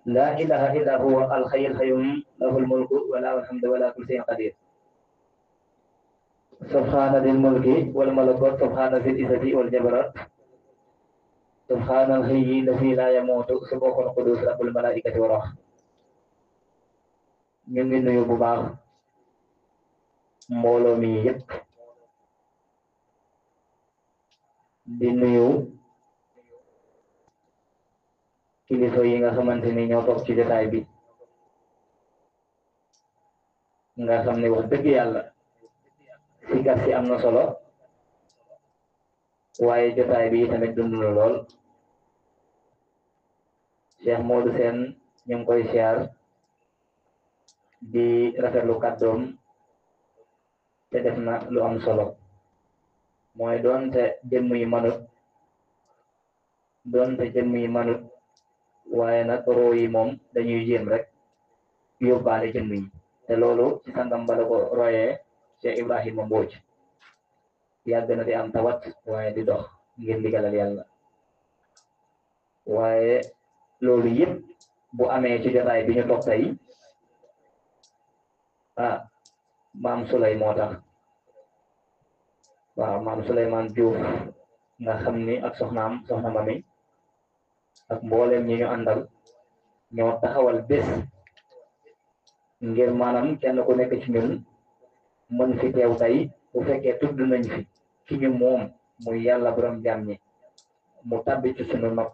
لا إله إلا هو الحي القيوم له الملك وله الحمد ولا كل شيء قدير سبحان ذي الملك والملكوت سبحان ذي العزة والجبروت سبحان الحي الذي لا يموت سبحان القدوس رب الملائكة والروح ñu ngi nuyu bu baax mbooloo mi yépp di nuyu kilifa yi nga xamante ni ñoo toog ci jotaay bi nga xam ne wax dëgg yàlla sikar si am na solo waaye jotaay bi tamit dund na lool Cheikh Modou Sène ñu ngi koy siyaar di rafetlu kàddoom te def na lu am solo mooy doonte jëmm yi manut waaye nag roo yi moom dañuy jéem rek yóbbaale jëmm yi te loolu ci sangam bala ko royee Cheikh Ibrahima Mbodj yàgg na di am tawat waaye di dox ngir ndigalal yàlla waaye loolu yëpp bu amee ci jotaay bi ñu toog tey maam Souley moo tax waaw maam Souleymane Diouf nga xam ni ak soxna mami ak mboolem ñi ñu àndal ñoo taxawal bés ngir maanaam kenn ku nekk ci ñun mën fi teew tey bu fekkee tudd nañ fi ci ñu moom muy yàlla borom jàmm ñi mu tabbi ci sunu nopp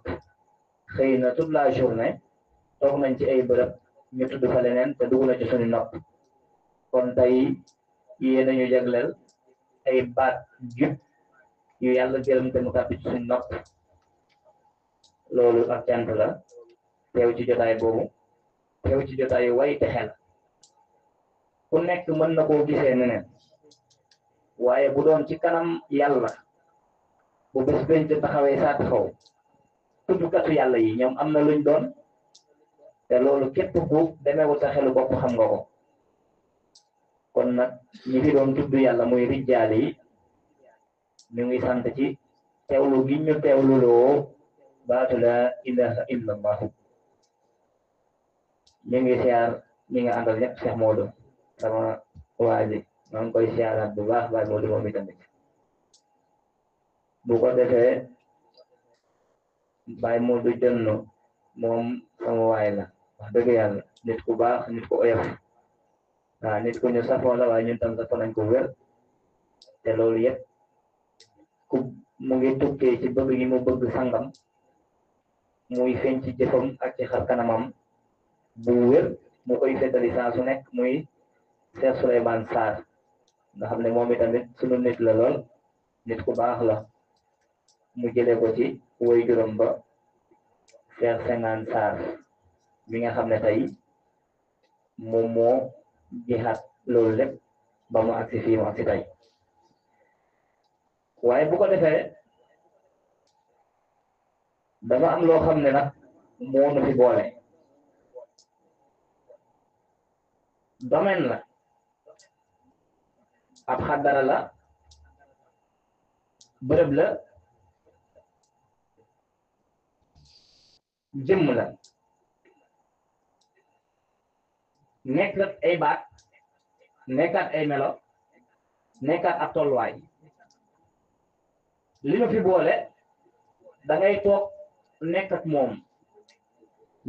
xëy na toute la journée toog nañ ci ay bërëb ñu tudd fa leneen te dugg na ci sunu nopp kon tey yéen nañu jagleel ay baat jub yu yàlla gërëm te mu tabbi ci sunu nopp loolu ak cant la teew ci jotaay boobu teew ci jotaay way te xel ku nekk mën na koo gisee neneen waaye bu doon ci kanam yàlla bu bés benn taxawee saa taxaw tuddkatu yàlla yi ñoom am na luñ doon te loolu képp ku demeewul sa xelu bopp xam nga ko kon nag ñi fi doon tudd yàlla muy rijjaal yi ñu ngi sant ci teewlu gi ñu teewluloo baatu la ilaha illa allahu ñu ngi siyaar ñi nga àndal ñëpp Cheikh Modou sama waa ji maa ngi koy siyaaraat bu baax Baye Modou moom itamit bu ko defee Baye Modou jënn moom sama waay la wax dëgg yàlla nit ku baax nit ku oyof waaw nit ku ñu safoo la waaye ñun tam safoo nañ ko wér te loolu yëpp ku mu ngi tukkee ci bëgg yi mu bëgg sangam muy feeñ ci jëfam ak ci xar kanamam bu wér mu koy feddali saa su nekk muy Cheikh Souleymane Sarr nga xam ne moom itamit sunu nit la lool nit ku baax la mu jëlee ko ci woy juróom ba Cheikh Sengane Sarr mi nga xam ne tey moom moo jihaat loolu lépp ba mu agsi fii mu agsi tey waaye bu ko defee dafa am loo xam ne nag moo nu fi boole domaine la ab xaddara la bërëb la jëmm la nekkat ay baat nekkat ay melo nekkat ab tolluwaay li nu fi boole da ngay toog nekk ak moom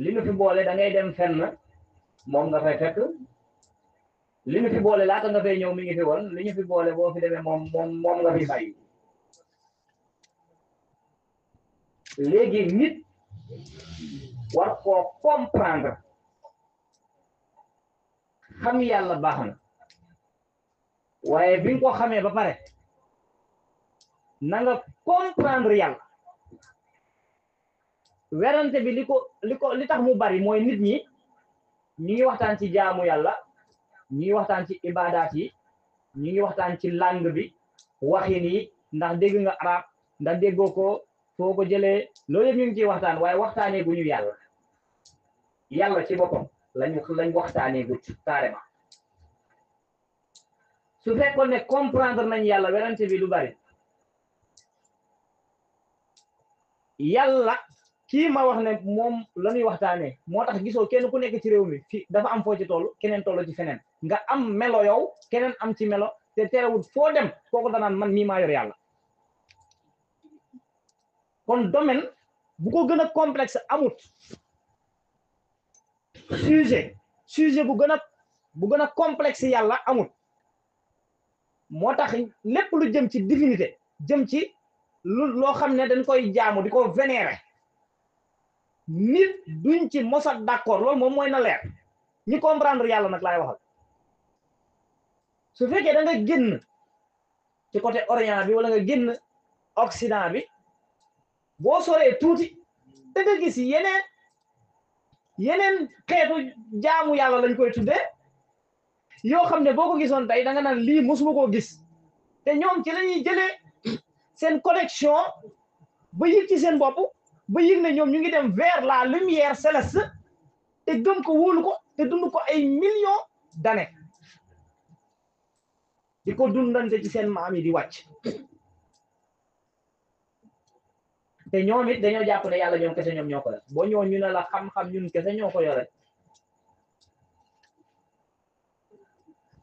li nu fi boole da ngay dem fenn moom nga fay fekk li nu fi boole laata nga fay ñëw mi ngi fi woon li ñu fi boole boo fi demee moom nga fi bàyyi léegi nit war koo comprendre xam yàlla baax na waaye bi nga ko xamee ba pare na nga comprendre yàlla werante bi li tax mu bari mooy nit ñi ñu ngi waxtaan ci jaamu yàlla ñu ngi waxtaan ci ibadaat yi ñu ngi waxtaan ci langue bi waxin yi ndax dégg nga arab ndax déggoo ko foo ko jëlee loolu yëpp ñu ngi ciy waxtaan waaye waxtaanee gu ñu yàlla ci boppam lañ waxtaanee gut carrément su fekkoon ne comprendre nañ yàlla werante bi lu bari yàlla kii ma wax ne moom la ñuy waxtaanee moo tax gisoo kenn ku nekk ci réew mi fi dafa am foo ci toll keneen toll ci feneen nga am melo yow keneen am ci melo te terewul foo dem kooku danaan man mii maa yor yàlla. kon domaine bu ko gën a complexe amut sujet bu gën a complexe yàlla amut moo tax lépp lu jëm ci divinité jëm ci loo xam ne dañ koy jaamu di ko vénérer nit duñ ci mos a d'accord loolu moom mooy na leer ñi comprendre yàlla nag laay waxal su fekkee da nga génn ci côté orient bi wala nga génn occident bi boo soree tuuti da nga gis yeneen xeetu jaamu yàlla lañ koy tuddee yoo xam ne boo ko gisoon tey da nga naan lii mosuma koo gis te ñoom ci la ñuy jëlee seen connexion ba yëg ci seen bopp ba yëg ne ñoom ñu ngi dem vers la lumière céleste te gëm ko wóolu ko te dund ko ay millions d'années di ko dundante ci seen maam yi di wàcc te ñoom it dañoo jàpp ne yàlla ñoom kese ñoom ñoo ko def boo ñëwoon ñu ne la xam-xam ñun kese ñoo ko yore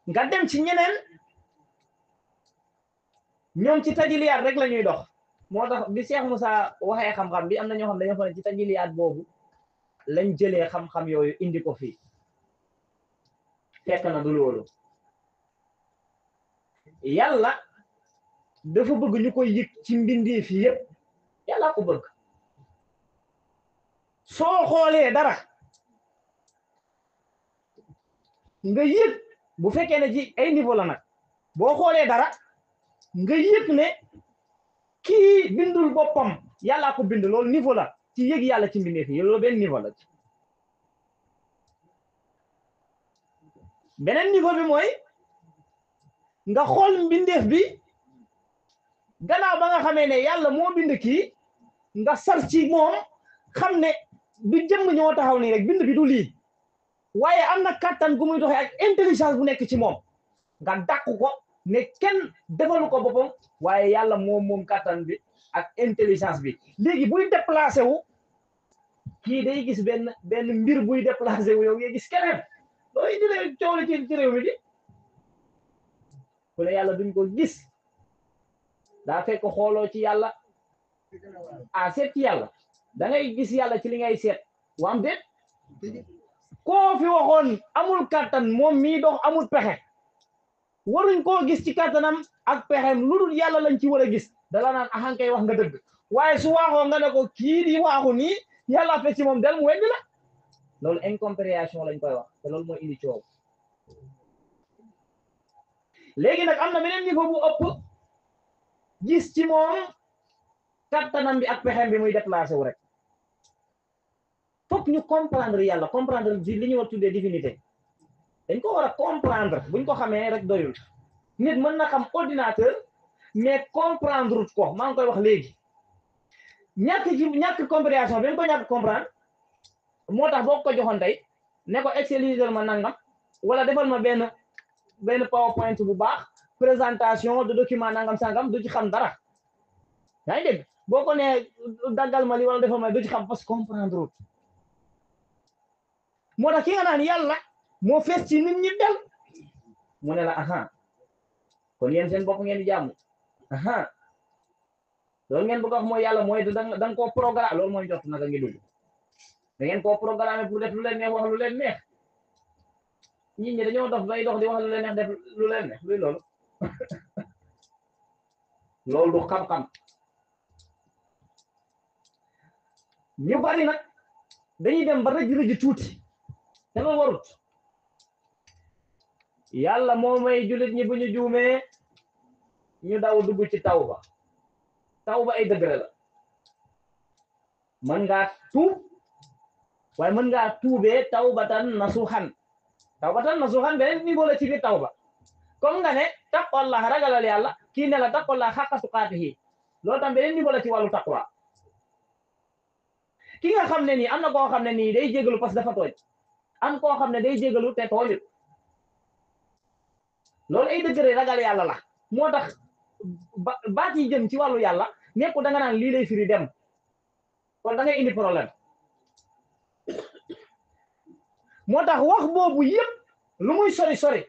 nga dem ci ñeneen ñoom ci tajiliyaat rek la ñuy dox moo tax bi Cheikh Moussa waxee xam-xam bi am na ñoo xam dañoo xam ne ci tajiliyaat boobu lañ jëlee xam-xam yooyu indi ko fii fekk na du loolu yàlla dafa bëgg ñu koy yëg ci mbindee fi yëpp yàlla ko bëgg soo xoolee dara nga yëg bu fekkee ne ci ay niveau la nag boo xoolee dara nga yëg ne kii bindul boppam yàllaa ko bind loolu niveau la ci yëg yàlla ci mbindeef yi loolu benn niveau la ci beneen niveau bi mooy nga xool mbindeef bi gannaaw ba nga xamee ne yàlla moo bind kii nga sar ci moom xam ne du jëmm ñoo taxaw nii rek bind bi du lii waaye am na kattan gu muy doxee ak intelligence bu nekk ci moom nga dàq ko ne kenn defalu ko boppam waaye yàlla moom kattan bi ak intelligence bi léegi buy déplacé wu kii day gis benn mbir buy déplacé wu yow ngay gis keneen loolu indi la coow la ci réew mi di ku ne yàlla duñ ko gis daa fekk xooloo ci yàlla seet ci yàlla da ngay gis yàlla ci li ngay seet waam déet koo fi waxoon amul kattan moom mii dox amul pexe waruñ koo gis ci kattanam ak pexem lu dul yàlla lañ ci war a gis dala naan axankay wax nga dëgg waaye su waaxoo nga ne ko kii di waaxu nii yàlla fe ci moom del mu weddi la loolu incompréhension lañ koy wax te loolu mooy indi coow léegi nag am na beneen niveau bu ëpp gis ci moom kattanam bi ak pexem bi muy déplacé wu rek fokk ñu comprendre yàlla comprendre li ñu war tuddee divinité dañ ko war a comprendre buñ ko xamee rek doyul nit mën na xam ordinateur mais comprendre ko maa ngi koy wax léegi ñàkk compréhension bi nga ko ñàkk comprendre moo tax boo ko joxoon tey ne ko excelliser ma nangam wala defal ma benn PowerPoint bu baax présentation de document nangam sangam du ci xam dara yaa ngi dégg boo ko nee daggal ma li wala defal ma du ci xam parce que comprendre moo tax ki nga naan yàlla moo fees ci nit ñi del mu ne la aha kon yéen seen bopp ngeen di jàmm aha loolu ngeen bëgg a wax mooy yàlla mooy da nga koo programme loolu mooy jot naka ngi dugg da ngeen koo programme pour def lu leen neex wax lu leen neex nit ñi dañoo dof bay dox di wax lu leen neex def lu leen neex luy loolu loolu du xam-xam ñu bari nag dañuy dem ba rëj tuuti te loolu warut yàlla moo may jullit ñi bu ñu juumee ñu daw dugg ci tawba ay degré la mën ngaa tuub waaye mën ngaa tuubee tawbatan nasuhan beneen niveau la ci biir tawba comme nga ne taqwallah ragalal yàlla kii ne la taqwallah xaqa tuqaatihi loolu tam beneen niveau la ci wàllu taqwa ki nga xam ne nii am na koo xam ne nii day jégalu parce que dafa tooñ am koo xam ne day jégalu te tooñut loolu ay degré ragal yàlla la moo tax baat yi jëm ci wàllu yàlla nekku da nga naan lii lay firi dem kon da ngay indi problème moo tax wax boobu yëpp lu muy sori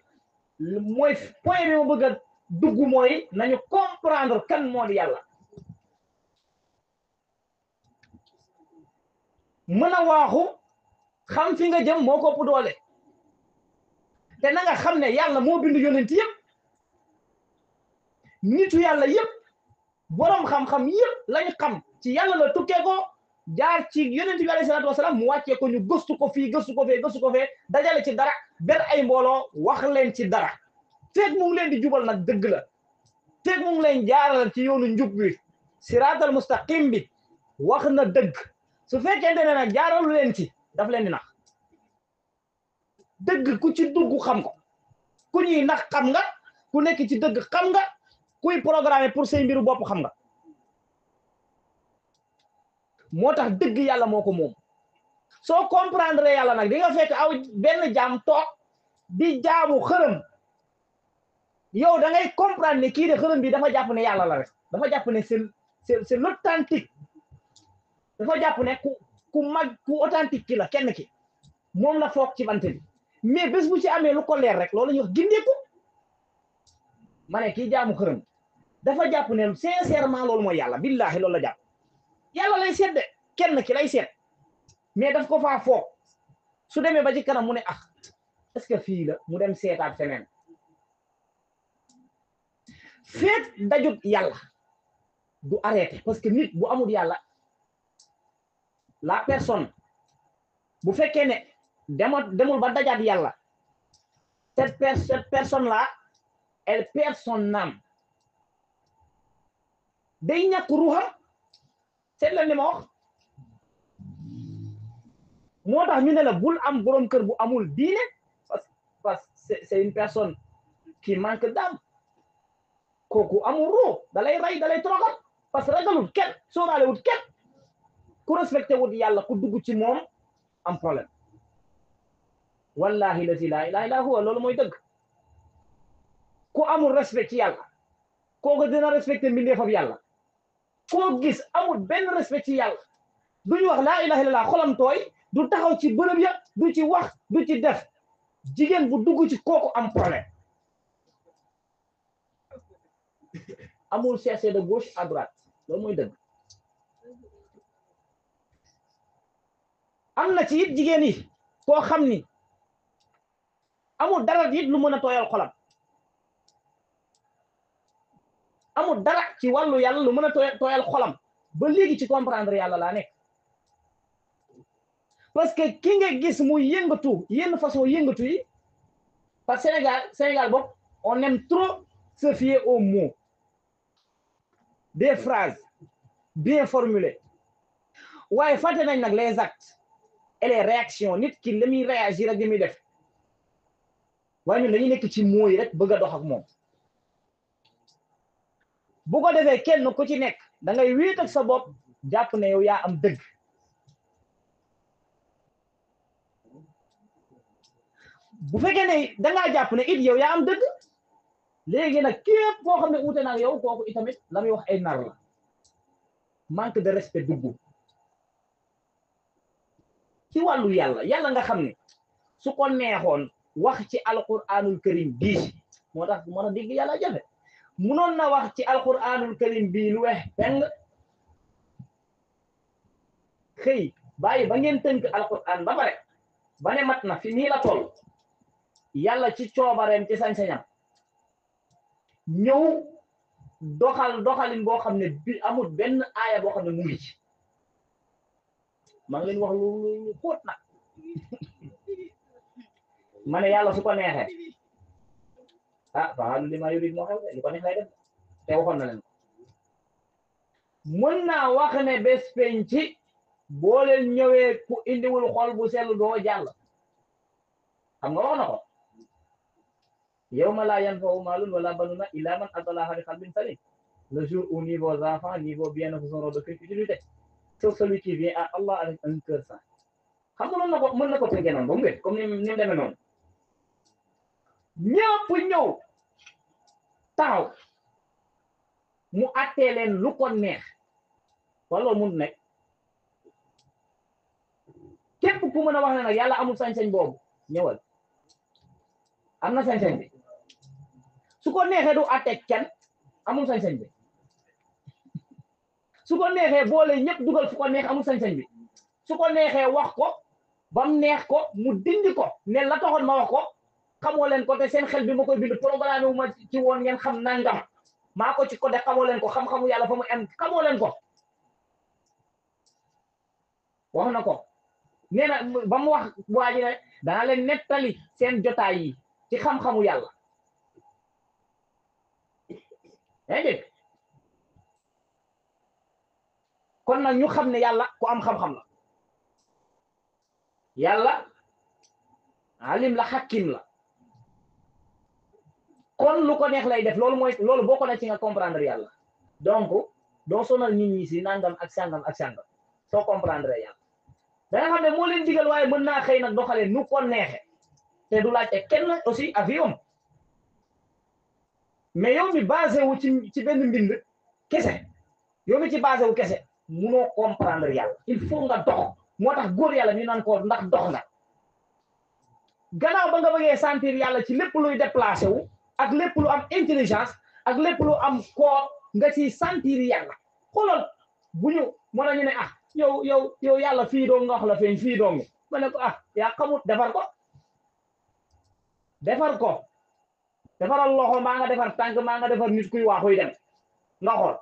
mooy point bi ma bëgg a dugg mooy nañu comprendre kan moo di yàlla mën a waaxu xam fi nga jëm moo ko ëpp doole te na nga xam ne yàlla moo bind yonent yëpp nitu yàlla yëpp boroom xam-xam yëpp lañu xam ci yàlla la tukkee ko jaar ci yonent bi alayhi salaatu wasalaam mu wàccee ko ñu gëstu ko fii gëstu ko fee dajale ci dara ber ay mbooloo wax leen ci dara feeg mu ngi leen di jubal nag dëgg la feeg mu ngi leen jaarale ci yoonu njub bi siraatal mustaqim bi wax na dëgg su fekkente ne nag jaaralu leen ci daf leen di nax dëgg ku ci dugg xam ko ku ñuy nax xam nga ku nekk ci dëgg xam nga kuy programmer pour say mbiru bopp xam nga moo tax dëgg yàlla moo ko moom soo comprendre yàlla nag di nga fekk aw benn jaam toog di jaamu xërëm yow da ngay comprendre ne kii de xërëm bi dafa jàpp ne yàlla la rek dafa jàpp ne c'est l'authentique dafa jàpp ne ku authentique ki la kenn ki moom la foog ci bant bi mais bés bu ci amee lu ko leer rek loolu la ñuy wax gindeeku ma ne kii jaamu xërëm dafa jàpp ne sincèrement loolu mooy yàlla billahi loolu la jàpp yàlla lay seet de kenn ki lay seet mais daf ko faa foog su demee ba ci kanam mu ne ah est-ce que fii la mu dem seetaat feneen feet dajut yàlla du arrêté parce que nit bu amul yàlla la personne bu fekkee ne demul ba dajaat yàlla cette personne là elle perd son âme day ñàkk ruuxam seet la ni ma wax moo tax ñu ne la bul am borom kër bu amul diine parce que c'est une personne qui manque d'âme kooku amul ruux dalay rey dalay toroxal parce que ragalul kenn sóoraale wut kenn ku respecté wut yàlla ku dugg ci moom am problème wallahi la ilaha illa huwa loolu mooy dëgg ku amul respect ci yàlla kooku dina respecté mbindeefam yàlla koo gis amul benn respect ci yàlla duñu wax laa ilaha illallah xolam tooy du taxaw ci bërëb ya du ci wax du ci def jigéen bu dugg ci kooku am problème amul chercher de gauche à droite loolu mooy dëgg am na ci it jigéen yi koo xam ni amul dara it lu mën a tooyal xolam amul dara ci wàllu yàlla lu mën a tooyal xolam ba léegi ci comprendre yàlla laa nekk parce que ki nga gis muy yëngatu yenn façon yëngatu yi parce que Sénégal bopp on aime trop se fier aux mots des phrases bien formulées waaye fàtte nañ nag les actes et les réactions nit ki la muy réagir ak li muy def waaye ñun dañuy nekk ci mots yi rek bëgg a dox ak moom bu ko defee kenn ku ci nekk da ngay wéet ak sa bopp jàpp ne yow yaa am dëgg bu fekkee ne dangaa jàpp ne it yow yaa am dëgg léegi nag képp koo xam ne uute nag yow kooku itamit la muy wax ay nar la manque de respect dugg ci wàllu yàlla nga xam ne su ko neexoon wax ci alquranul karim bii moo tax dégg yàlla jafe munoon na wax ci alquranul karim bii lu wex peng xëy bàyyi ba ngeen tënk alquran ba pare ba ne mat na fi nii la toll yàlla ci coobareem ci sañ-sañam ñëw doxalin boo xam ne bi amul benn aaya boo xam ne mu ngi ci maa ngi leen wax lu xóot nag ma ne yàlla su ko neexee fa'aalu limaa yuriid moo xew li ko neex lay def te waxoon na leen mën naa wax ne bés penc boo leen ñëwee ku indiwul xol bu sell doo jàll xam nga wax na ko yawma laa yanfa'u maalun wala banuuna illaa man ataa Allaaha bi qalbin saliim le jour où ni vos enfants ni vos biens ne vous seront d'aucune utilité sauf celui qui vient à Allah avec un cœur saint xam nga loolu mën na ko tëggee noonu ba mu wér comme ni mu demee noonu ñëpp ñëw taxaw mu attee leen lu ko neex wala loolu mun nekk képp ku mën a wax ne nag yàlla amul sañ-sañ boobu ñëwal am na sañ-sañ bi su ko neexee du àtte kenn amul sañ-sañ bi su ko neexee boole ñëpp dugal fu ko neex amul sañ-sañ bi su ko neexee wax ko ba mu neex ko mu dindi ko ne la taxoon ma wax ko xamoo leen ko te seen xel bi ma koy bind programme wu ma ci woon ngeen xam nangam maa ko ci ko de xamoo leen ko xam-xamu yàlla fa mu am xamoo leen ko wax na ko nee na ba mu wax waa ji ne dana leen nettali seen jotaay yi ci xam-xamu yàlla yaa dégg kon nag ñu xam ne yàlla ku am xam-xam la yàlla alim la hakim la kon lu ko neex lay def loolu boo ko ne ci nga comprendre yàlla donc doo sonal nit ñi si nangam ak sangam ak sangam soo comprendre yàlla da nga xam ne moo leen digal waaye mën naa xëy nag doxalee nu ko neexe te du laajte kenn aussi avion mais yow mi basé wu ci benn mbind kese yow mi ci basé wu kese munoo comprendre yàlla il faut nga dox moo tax góor yàlla ñu naan ko ndax dox nga gannaaw ba nga bëggee sentir yàlla ci lépp luy déplacé wu ak lépp lu am intelligence ak lépp lu am koor nga ci sentir yàlla xoolal bu ñu mën nañu ne ah yow yàlla fii doong nga wax la feeñ fii doong ma ne ko ah yaa xamut defar ko defaral loxo maa nga defar tànk maa nga defar nit kuy waaxuy dem nga xool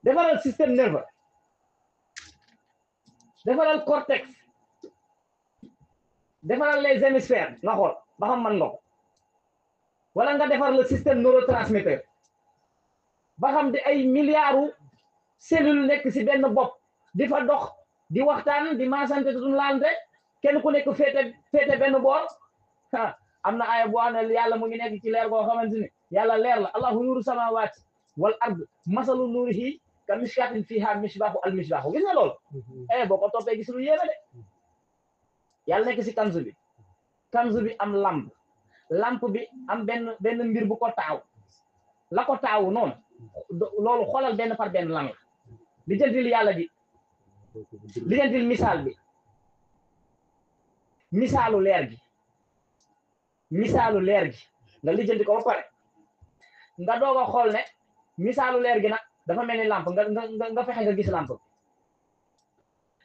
defaral système nerveux defaral cortex defaral les hémisphères nga xool ba xam man nga ko wala nga defar le système neurotransmetteur ba xam di ay milliards cellules nekk ci benn bopp di fa dox di waxtaan di maasante duñ laalante kenn ku nekk féete benn boor am na aaya boo xam ne yàlla mu ngi nekk ci leer goo xamante ni yàlla leer la allahu nuuru samawati wal ard masalu nuurihi ka mishkatin fiha misbahu al misbahu gis nga loolu boo ko toppee gis lu yéeme de yàlla nekk ci kanzu bi am lamp bi am benn mbir bu ko taaw la ko taawu noonu loolu xoolal benn par benn lang la li jëntil yàlla ji li jëntil misaal bi misaalu leer gi nga lijjanti ko ba pare nga doog a xool ne misaalu leer gi nag dafa mel ni lampe nga fexe nga gis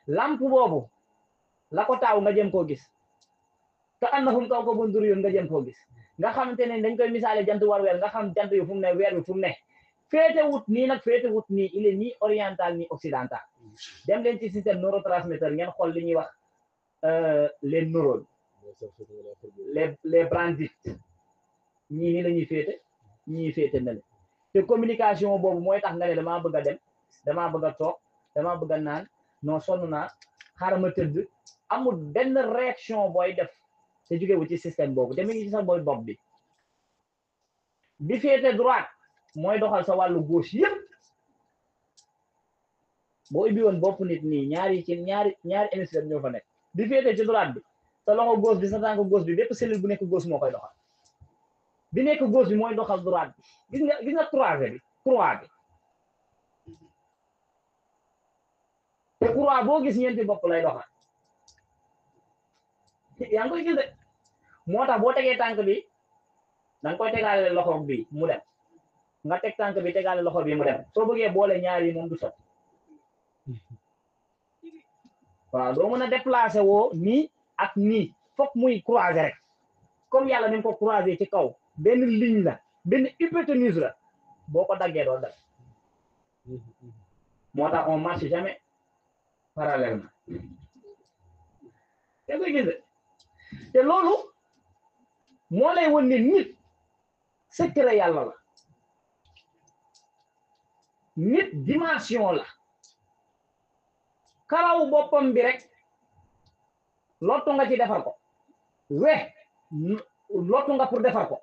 lampe boobu la ko taaw nga jëm koo gis te annahum kawkabun durriyun nga jëm koo gis nga xamante ne dañ koy misaale jant war weer nga xam jant yu fu mu ne weer bi fu mu ne féete wut nii nag féete wut nii il est ni oriental ni occidental dem leen ci système neurotransmetteur ngeen xool li ñuy wax les neurones les branches ñii ni la ñuy féete ñii féete na le te communication boobu mooy tax nga ne damaa bëgg a dem damaa bëgg a toog damaa bëgg a naan non sonn naa xaaral ma tëdd amul benn réaction booy def te jóge wu ci système boobu te mi ngi ci sax booy bopp bi féete droite mooy doxal sa wàllu gauche yëpp boo ubbi woon bopp nit nii ñaari hémisphère ñoo fa nekk bi féete ci droite bi sa loxo gauche bi sa tànk gauche bi bépp cellule bu nekk gauche moo koy doxal bi nekk gauche bi mooy doxal droite bi gis nga croisé bi croix bi te croix boo gis ñeenti bopp lay doxal yaa ngi koy gis de moo tax boo tegee tànk bi da nga koy tegaale loxo bi mu dem nga teg tànk bi tegaale loxo bi mu dem soo bëggee boole ñaar yi moom du sot waaw doo mën a déplacé woo nii ak nii fokk muy croisé rek comme yàlla ni mu ko croisé ci kaw benn ligne la benn hypoténuse la boo ko daggee doo dag moo tax on marche jamais parallèlement te koy gis te loolu moo lay won ne nit secret yàlla la nit dimension la karaw boppam bi rek lottu nga ci defar ko lottu nga pour defar ko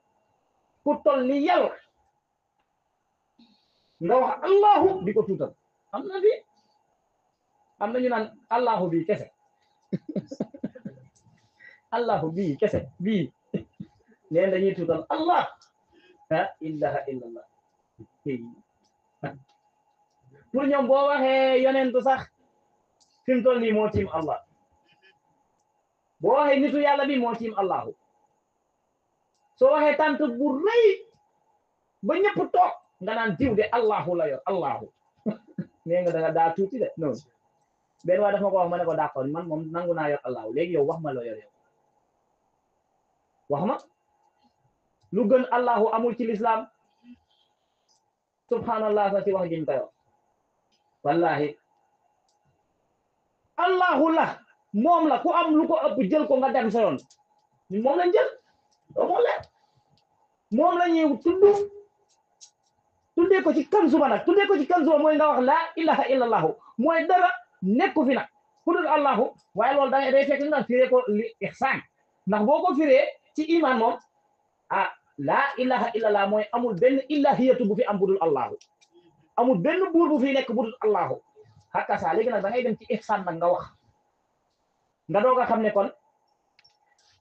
pour toll ni yàlla nga wax allahu di ko tuutal am na ñu naan allahu bii kese allahu bii kese bii leen dañuy tuutal allah ilaha illallah pour ñoom boo waxee yonentu sax fi mu toll nii moo tiim allah boo waxee nitu yàlla bi moo tiim allahu soo waxee tant bu rëy ba ñëpp toog nga naan diw de allahu la yor allahu nee nga danga daa tuuti de non benn waa dafa ma ko wax ma ne ko d'accord man moom nangu naa yor allahu léegi yow wax ma la yor yow wax ma lu gën allahu amul ci l'islam subhanallah sa ci wax jiñ koy wax wallahi allahu la moom la ku am lu ko ëpp jël ko nga dem sa yoon moom lañ jël moom la ñuy tuddee ko ci kanzuma nag tuddee ko ci kanzuma mooy nga wax laa ilaha illallahu mooy dara nekku fi nag ku dul allahu waaye loolu day fekk nga firee ko li ihsan ndax boo ko firee ci iman moom ah laa ilaha illallah mooy amul benn illahiyatu bu fi am budul allahu amul benn buur bu fi nekk budul allahu hakka saa léegi nag da ngay dem ci ihsan nag nga wax nga doog a xam ne kon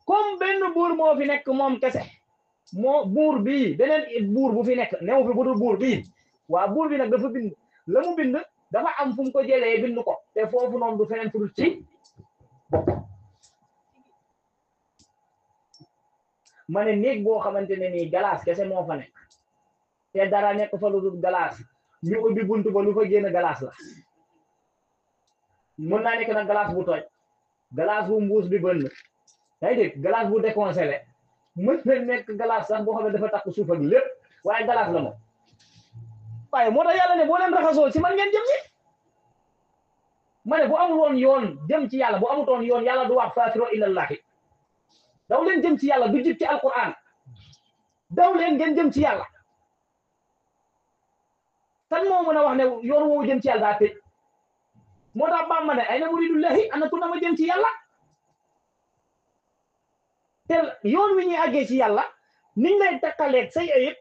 comme benn buur moo fi nekk moom kese moo buur bii beneen buur bu fi nekk new fi budul buur bii waa buur bi nag dafa bind la mu bind dafa am fu mu ko jëlee bind ko te foofu noonu du feneen fu dul ci boppam ma ne néeg boo xamante ne nii galaas kese moo fa nekk te dara nekk fa lu dul galaas ñu ubbi buntu ba lu fa génn galaas la mën naa nekk nag galaas bu toj galaas bu mbuus bi bënn day dégg galaas bu décongelé mën na nekk galaas sax boo xam ne dafa takk suuf ak lépp waaye galaas la moom waaye moo tax yàlla ne boo leen raxasoo ci man ngeen jëm ci ma ne bu amul woon yoon jëm ci yàlla bu amutoon yoon yàlla du wax faatiro ilallahi daw leen jëm ci yàlla du jib ci alquran daw leen ngeen jëm ci yàlla kan moo mën a wax ne yoon woowu jëm ci yàlla daa tëj moo tax baam ma ne ay na muridullahi ana ku na ma jëm ci yàlla te yoon wi ñuy àggee ci yàlla niñ lay takkaleeg say ayib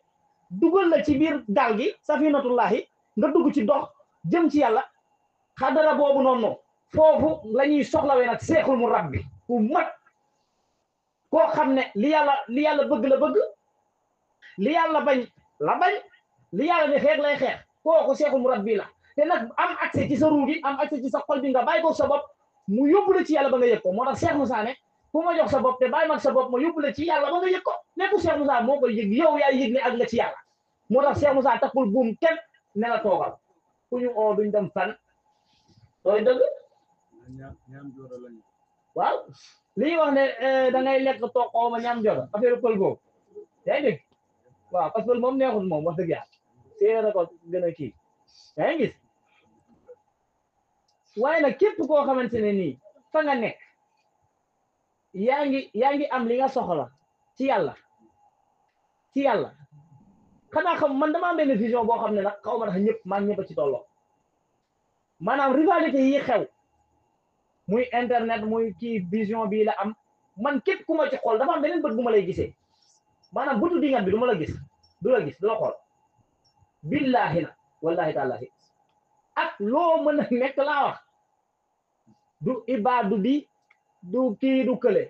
dugal la ci biir gaal gi safinatullahi nga dugg ci dox jëm ci yàlla xadara boobu noonu foofu la ñuy soxlawee nag seexul mu rabbi ku mat koo xam ne li yàlla bëgg la bëgg li yàlla bañ la bañ li yàlla ne xeex lay xeex kooku seexul mu rabbi la te nag am accès ci sa ruu gi am accès ci sa xol bi nga bàyyi ko sa bopp mu yóbbu la ci yàlla ba nga yëg ko moo tax Cheikh Moussa ne ku ma jox sa bopp te bàyyi mag sa bopp ma yóbbu la ci yàlla ba nga yëg ko nekku Cheikh Moussa moo koy yëg yow yaay yëg ne ak la ci yàlla moo tax Cheikh Moussa takkul buum kenn ne la toogal ku ñu oo duñ dem fan tooy dëgg waaw li wax ne da ngay lekk toog xaw ma ñaam jota affaire pël boobu yaa ngi dégg waaw parce que moom neexul moom wax dëgg yàlla séeréer ko gën a kii yaa ngi gis waaye nag képp koo xamante ne nii fa nga nekk yaa ngi am li nga soxla ci yàlla xanaa xam man dama am benn vision boo xam ne nag xaw ma ndax ñëpp a ci tolloo maanaam rivalité yi xew muy internet muy kii vision bii la am man képp ku ma ci xool dafa am beneen bët bu ma lay gisee maanaam bëtu dingat bi du ma la gis du la xool billahi na wallahi taalahi ak loo mën a nekk laa wax du ibaadu bi du kii du kële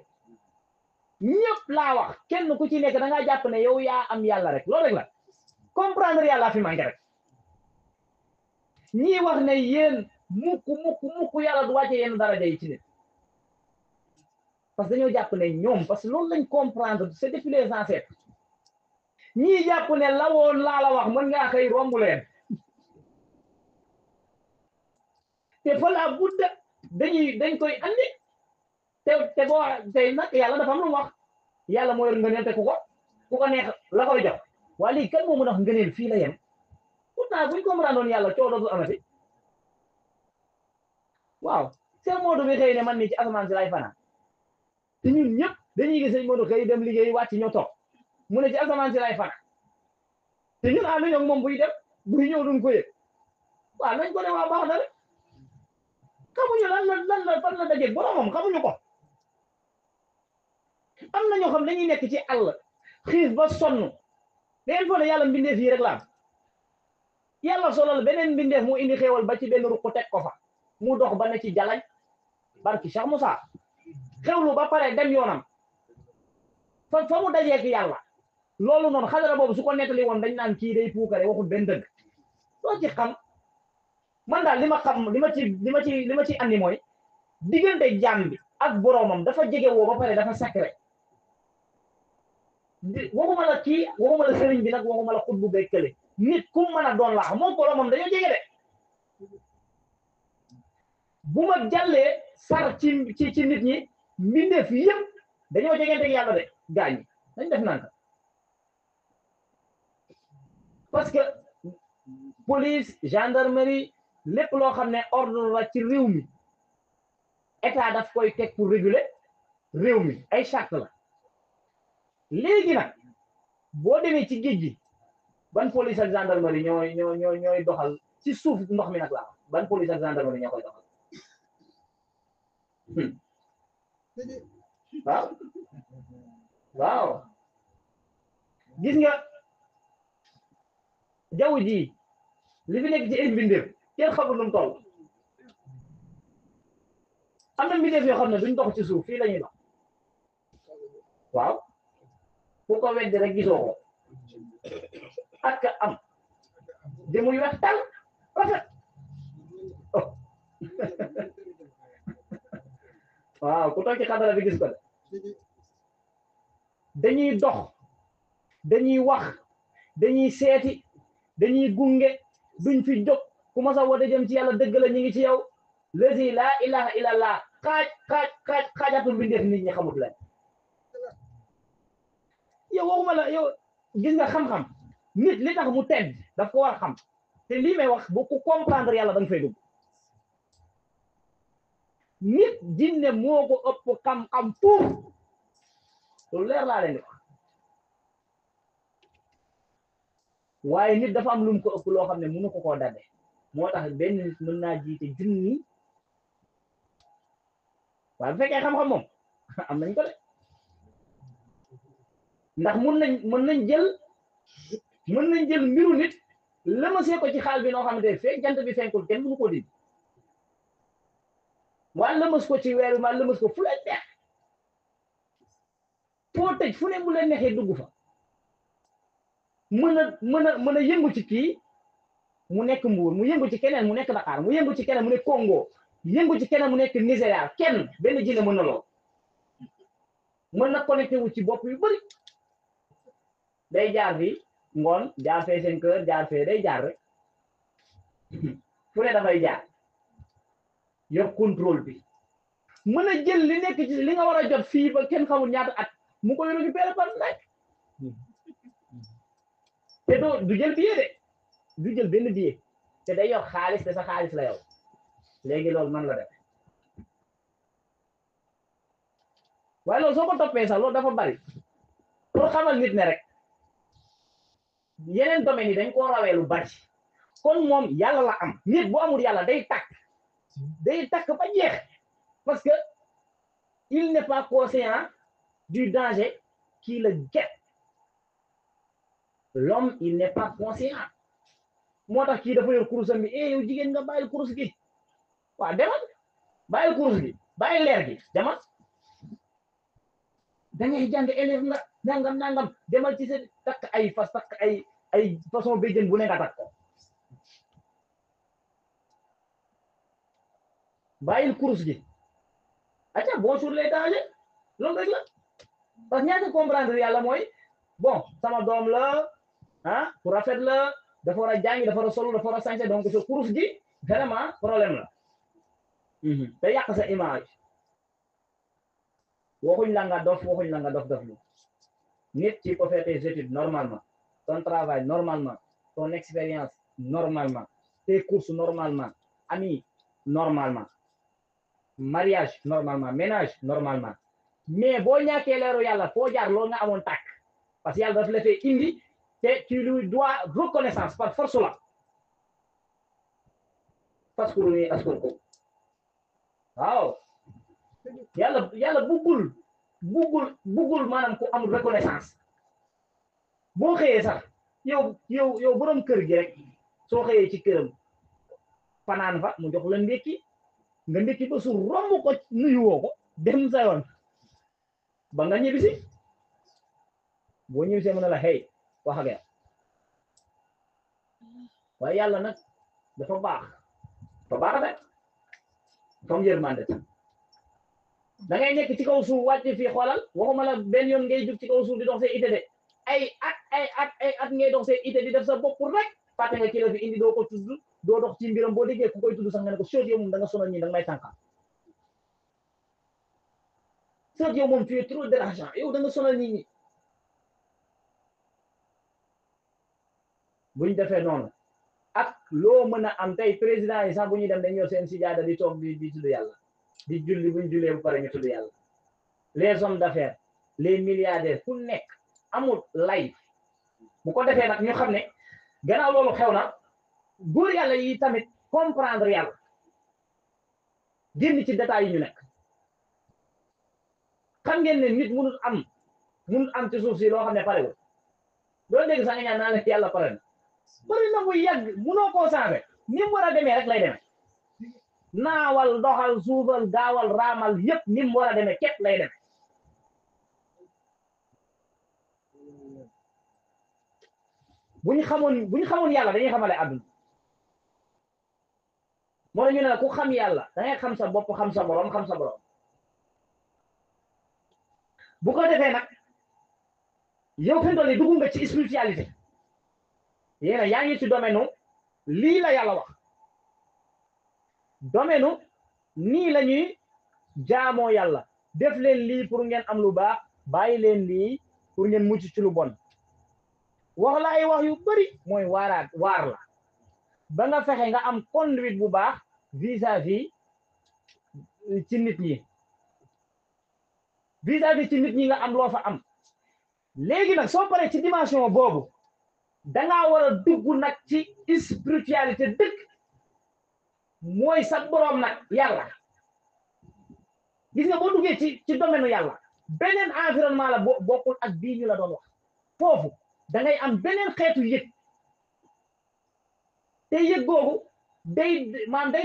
ñëpp laa wax kenn ku ci nekk da ngaa jàpp ne yow yaa am yàlla rek loolu rek la comprendre yàlla fi manqué rek ñii wax ne yéen mukk yàlla du wàcce yenn daraja yi ci nit parce que dañoo jàpp ne ñoom parce que loolu lañ comprendre c'est depuis les ancêtres ñii jàpp ne la woon laa la wax mën ngaa xëy romb leen te fa la budda dañ koy andi te boo tey nag yàlla dafa am lu mu wax yàlla moo yor ngëneel te ku ko neex la koy jox waa lii kan moo mën a wax ngëneel fii la yem pourtant buñ comprendre doon yàlla coow dootul amati waaw seen Modou bi xëy ne man nii ci asamaan si lay fanaan te ñun ñëpp dañuy gis sëñ Modou xëy dem liggéey wàcc ñoo toog mu ne ci asamaan si lay fanaan te ñun ànduñu ak moom buy dem buy ñëw duñ ko yëg waaw nañ ko ne waa baax na rek xamuñu lan la fan la dajeeg boromam xamuñu ko am na ñoo xam dañuy nekk ci àll xiif ba sonn dangeen foog ne yàlla mbindeef yi rek la am yàlla solal beneen mbindeef mu indi xéewal ba ci benn ruq teg ko fa mu dox ba ne ci jalañ barki Cheikh Moussa xewlu ba pare dem yoonam fa mu dajeek yàlla loolu noonu xadara boobu su ko nettali woon dañ naan kii day puukare waxul benn dëgg loo ci xam man daal li ma ci andi mooy diggante jaam bi ak boromam dafa jege woo ba pare dafa sacré waxuma la kii waxuma la sëriñ bi nag waxuma la xutbu bekkale nit ku mën a doon laax moom boromam dañoo jege de bu ma jàllee sar ci nit ñi mbindeef yëpp dañoo jegente ak yàlla de gaañ ñi dañ def naan parce que police gendarmerie lépp loo xam ne ordre la ci réew mi état daf koy teg pour réguler réew mi ay charte la léegi nag boo demee ci géej gi ban police ak gendarmerie ñooy doxal ci suuf ndox mi nag laa ban police ak gendarmerie ñoo koy doxal waaw waaw gis nga jaww ji li fi nekk ci ay mbindeef kenn xamul nu mu toll am na mbindeef yoo xam ne duñ dox ci suuf fii la ñuy dox waaw ku ko weddi rek gisoo ko ak am jëmuy weex tal rafet waaw ku toog ci xadara bi gis ko de dañuy dox dañuy wax dañuy seeti dañuy gunge duñ fi jóg ku ma sa woote jëm ci yàlla dëgg la ñu ngi ci yow lazi laa ilaha illallah xaajatul mbindeef nit ñi xamut leen yow waxuma la yow gis nga xam-xam nit li tax mu tedd daf ko war a xam te lii may wax bu ku comprendre yàlla da nga fay dugg nit jinne moo ko ëpp xam-xam fuuf loolu leer laa leen di wax waaye nit dafa am lu mu ko ëpp loo xam ne mënu ko koo dadde moo tax benn nit mën naa jiite junni waaye bu fekkee xam-xam moom am nañ ko de ndax mën nañ jël mbiru nit lëmasee ko ci xaal bi noo xamante ne fekk jant bi fenkul kenn mënu ko dindi waa lëmas ko ci weer bi maa lëmas ko fu leen neex foo tëj fu ne bu leen neexee dugg fa mën a yëngu ci kii mu nekk Mbuur mu yëngu ci keneen mu nekk Dakar mu yëngu ci keneen mu nekk Congo yëngu ci keneen mu nekk Nigéria kenn benn jinne mën na lool mën na connecté wu ci bopp yu bëri day jaar fi ngoon jaar fee seen kër jaar fee day jaar rek fu ne dafay jaar yor contrôle bi mën a jël li nekk ci li nga war a jot fii ba kenn xamul ñaata at mu koy récupéré par nekk te du jël billet de du jël benn billet te day yor xaalis te sa xaalis la yow léegi loolu man la def waaye loolu soo ko toppee sax loolu dafa bari pour xamal nit ne rek yeneen domaines yi dañ koo rawee lu bari kon moom yàlla la am nit bu amul yàlla day takk ba jeex parce que il n'est pas conscient du danger qui le guette l'homme il n'est pas conscient moo tax kii dafa yor kurusam bi yow jigéen nga bàyyil kurus gi waaw demal bàyyil kurus gi bàyyil leer gi demal da ngay jàng élève nga nangam demal ci sa takk ay fas takk ay façon béjjën bu ne nga takk ko bàyyil kurus gi aca bonjour les dangers loolu rek la parce que ñaata comprendre yàlla mooy bon sama doom la ku rafet la dafa war a jàngi dafa war a solu dafa war a sañse donc sa kurus gi vraiment problème la te yàq sa image waxuñ la nga dof lu nit tu peux faire tes études normalement ton travail normalement ton expérience normalement tes courses normalement amis normalement mariage normalement ménage normalement mais boo ñàkkee leeru yàlla foo jaar loolu nga amoon tàkk parce que yàlla daf la fee indi te tu lui dois reconnaissance par force la parce que lu ñuy askan ko waaw yàlla buggul maanaam ku amul reconnaissance boo xëyee sax yow borom kër gi rek soo xëyee ci këram fanaan fa mu jox la ndékki nga ndékki ba su romb ko nuyuwoo ko dem sa yoon ba nga ñibbisi boo ñibbisee mën na la hey wax ak yow waaye yàlla nag dafa baax rek comme yërmande da ngay nekk ci kaw suuf wàcc fii xoolal waxuma la benn yoon ngay jug ci kaw suuf di dox see ite de ay at ngay dox see ite di def sa bopp rek fàtte nga ki la fi indi doo ko tudd doo dox ci mbiram boo déggee ku koy tudd sax nga ne ko sóot yow moom da nga sonal ñi da nga may tànqal sóot yow moom tu es trop dérangeant yow da nga sonal nit ñi buñ defee noonu ak loo mën a am tey président yi sax bu ñuy dem dañ yor seen sijaada di toog di tudd yàlla di julli buñ jullee bu pare ñu tudd yàlla les hommes d'affaires les milliardaires ku nekk amul lay bu ko defee nag ñu xam ne gannaaw loolu xew na góor yàlla yi tamit comprendre yàlla génn ci détails yi ñu nekk xam ngeen ne nit munul am ci suuf si loo xam ne parewul doo dégg sax nga ñaan naa la yàlla pare na bu yàgg munoo koo changé ni mu war a demee rek lay demee naawal doxal suufal gaawal raamal yëpp ni mu war a demee képp lay demee bu ñu xamoon yàlla dañuy xamale àdduna moo la ñu ne la ku xam yàlla da ngay xam sa bopp xam sa borom xam sa borom bu ko defee nag yow fi mu toll nii dugg nga ci spiritualité yéena yaa ngi ci domaine lii la yàlla wax domaine nii la ñuy jaamoo yàlla def leen lii pour ngeen am lu baax bàyyi leen lii pour ngeen mucc ci lu bon wax la ay wax yu bari mooy waar la ba nga fexe nga am conduite bu baax vis-à-vis ci nit ñi vis-à-vis ci nit ñi nga am loo fa am léegi nag soo paree ci dimension boobu dangaa war a dugg nag ci spiritualité dëgg mooy sa boroom nag yàlla gis nga boo duggee ci domaine yàlla beneen environnement la bokkul ak bii ñu la doon wax foofu da ngay am beneen xeetu yëg te yëg googu day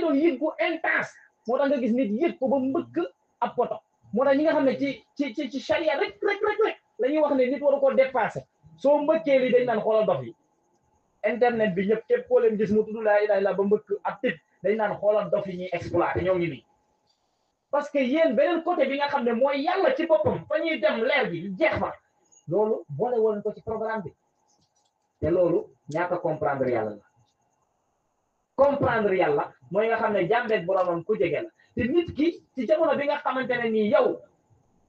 doon yëg gu intense moo tax nga gis nit yëg ko ba mbëkk ab poto moo tax ñi nga xam ne ci charia rek la ñuy wax ne nit waru ko dépassé soo mbëkkee li dañ naan xoolal dof yi internet bi ñëpp képp koo leen gis mu tudd laa ilaaha illa ba mbëkk ab tip dañ naan xoolal dof yi ñuy exploité ñoo ngi nii parce que yéen beneen côté bi nga xam ne mooy yàlla ci boppam fa ñuy dem leer bi jeex fa loolu boole woon ko ci programme bi te loolu ñaaka comprendre yàlla la comprendre yàlla mooy nga xam ne jàmbeeg boromam ku jege la te nit ki ci jamono bi nga xamante ne nii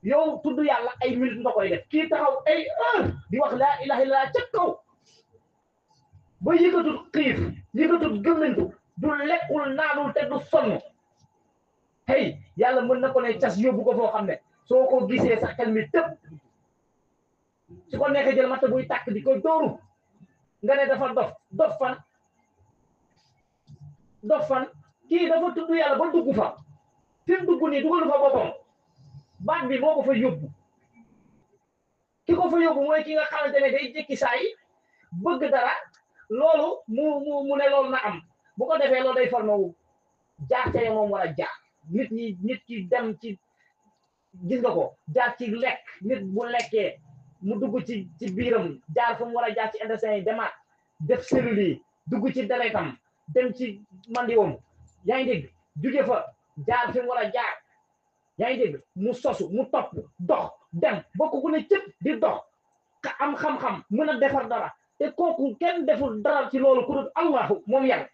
yow tudd yàlla ay minutes nga koy def kii taxaw ay heure di wax laa ilaha illallah ca kaw ba yëgatut xiif yëgatut gëmmantu du lekkul naanul te du sonn hey yàlla mën na ko ne cas yóbbu ko foo xam ne soo ko gisee sax xel mi tëb su ko nekkee jël matt buy tàkk di ko dóoru nga ne dafa dof fan kii dafa tudd yàlla ba dugg fa fi mu dugg nii dugalu fa boppam baat bi moo ko fa yóbbu ki ko fa yóbbu mooy ki nga xamante ne day jékki saa yi bëgg dara loolu mu ne loolu na am bu ko defee loolu day formé wu jaar ca moom war a jaar nit ki dem ci gis nga ko jaar ci lekk nit bu lekkee mu dugg ci biiram jaar fu mu war a jaar ci intestin yi demaat def cellules yi dugg ci deretam dem ci mandiwam yaa ngi dégg jóge fa jaar fi mu war a jaar yaa ngi dégg mu sosu mu topp dox dem bokk ku ne cëpp di dox am xam-xam mën a defar dara te kooku kenn deful dara ci loolu ku dul allahu moom yàlla